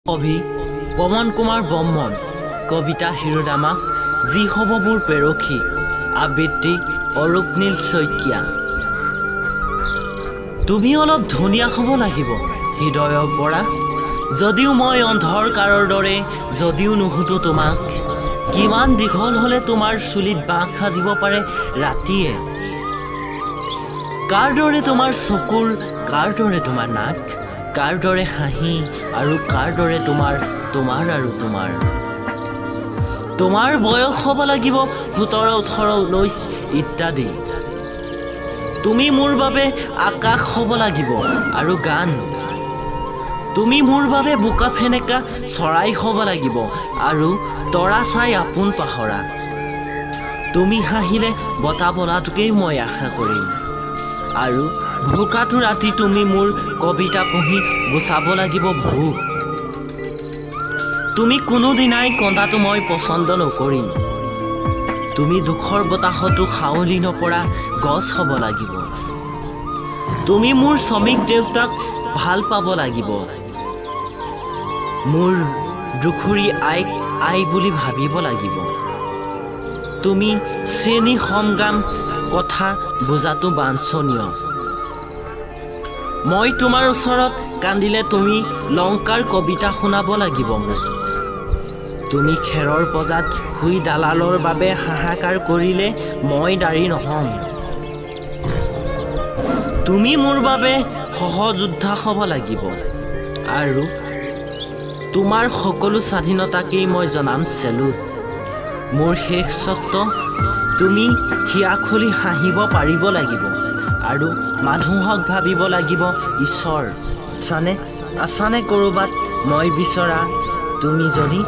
কবি পৱন কুমাৰ বৰ্মন। কবিতা শিৰোনামা যি হ'ব মোৰ প্ৰেয়সী। আবৃত্তি অৰূপ নীল শইকীয়া। তুমি অলপ ধুনীয়া হ'ব লাগিব হৃদয়ৰ পৰা, যদিও মই অন্ধকাৰৰ দৰে, যদিও নুসুধো তোমাক কিমান দীঘল হ'লে তোমাৰ চুলিত বাঁহ সাজিব পাৰে ৰাতিয়ে, কাৰ দৰে তোমাৰ চকুৰ, কাৰ দৰে তোমাৰ নাক, কাৰ দৰে হাঁহি আৰু কাৰ দৰে তোমাৰ, তোমাৰ আৰু তোমাৰ। তোমাৰ বয়স হ'ব লাগিব 17, 18, 19 ইত্যাদি। তুমি মোৰ বাবে আকাশ হ'ব লাগিব আৰু গান। তুমি মোৰ বাবে বোকা ফেনেকা চৰাই হ'ব লাগিব আৰু তৰা চাই আপোন পাহৰা। তুমি হাঁহিলে বতাহ বলাটোকেই মই আশা কৰিম আৰু ভোকাটো ৰাতি তুমি মোৰ কবিতা পঢ়ি গুচাব লাগিব ভোক। তুমি কোনোদিনাই কন্দাটো মই পচন্দ নকৰিম। তুমি দুখৰ বতাহতো হাউলি নপৰা গছ হ'ব লাগিব। তুমি মোৰ শ্ৰমিক দেউতাক ভাল পাব লাগিব, মোৰ দুখুৰী আইক আই বুলি ভাবিব লাগিব। তুমি শ্ৰেণী সংগ্ৰাম কথা বুজাটো বাঞ্ছনীয়। মই তোমাৰ ওচৰত কান্দিলে তুমি লংকাৰ কবিতা শুনাব লাগিব মোক। তুমি খেৰৰ পঁজাত শুই দালালৰ বাবে হাহাকাৰ কৰিলে মই দাড়ি নহ'ম। তুমি মোৰ বাবে সহযোদ্ধা হ'ব লাগিব আৰু তোমাৰ সকলো স্বাধীনতাকেই মই জনাম চেলুট। মোৰ শেষ চৰ্ত, তুমি হিয়া খুলি হাঁহিব পাৰিব লাগিব আৰু মানুহক ভাবিব লাগিব ঈশ্বৰ। আছানে, আছানে ক'ৰবাত মই বিচৰা তুমিজনী?